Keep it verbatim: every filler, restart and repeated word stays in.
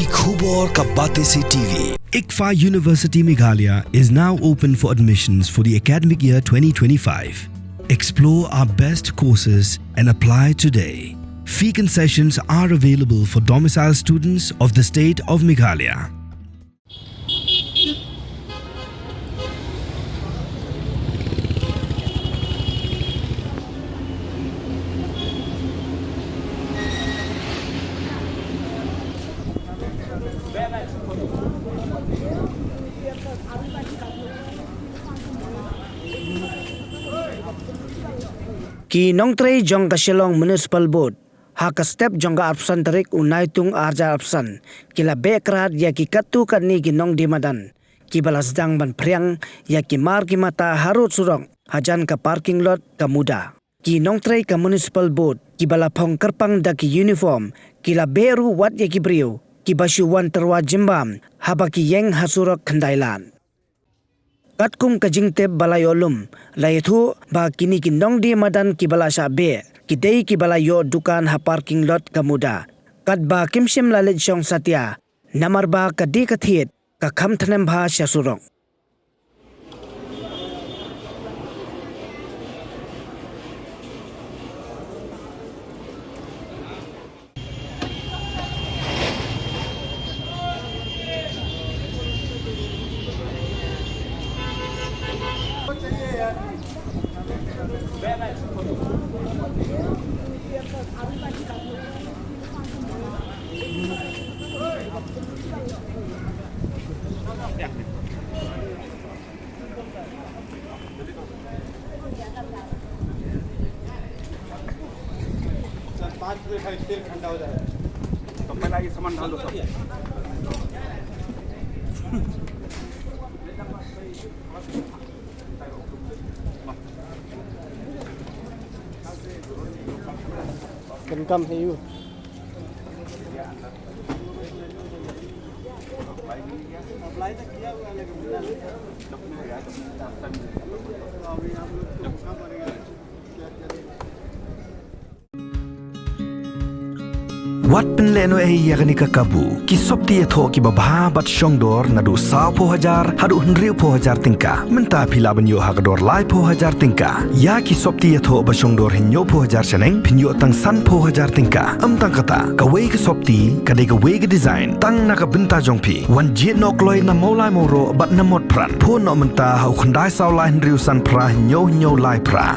Khubor ka Batesi T V. ICFAI University Meghalaya is now open for admissions for the academic year twenty twenty-five. Explore our best courses and apply today. Fee concessions are available for domicile students of the state of Meghalaya. Ki nongtrei jong ka Shillong Municipal Board ha ka step jong ka arphew san tarik u Naitung arhajar arphew san ki la beh krad ïa ki katto katne ki nongdie madan kiba la sdang ban phriang ïa ki mar ki mata harud surok hajan ka parking lot ka MUDA. Ki nongtrei ka Municipal Board kiba la phong kyrpang da ki uniform ki la beh ruh wat ïa ki briew kiba shu wan tyrwa jingbam haba ki ïeng ha surok khyndai lad. Katkum ka jingtip ba la ïoh lum, la ïathuh ba kine ki nongdie madan kiba la shah beh ki dei kiba la ïoh dukan ha parking lot ka MUDA. Katba kim shym la leit shong satia namar ba ka die ka thied ka kham thnem bha sha surok. सर, पाँच मिनट है, तेल ठंडा हो जाएगा। तो पहला ये सामान डाल दो सब। Welcome है यू। Wat pynlehnohei ïa kane ka kabu, ki sopti ïathoh kiba bha bad shongdor naduh sawphew hajar haduh hynriewphew hajar tyngka. Mynta phi lah ban ïoh ha ka dor laiphew hajar tyngka ïa ki sopti ïathoh ba shongdor hynñiewphew hajar shaneng phin ïoh tang sanphew hajar tyngka. Ym tang kata, kawei ka sopti ka dei kawei ka design tang na ka bynta jong phi. Wan jied noh kloi na Mawlai Mawroh bad na Motphran. Phone noh mynta ha u khyndai saw lai hynriew san phra hynñiew hynñiew lai phra.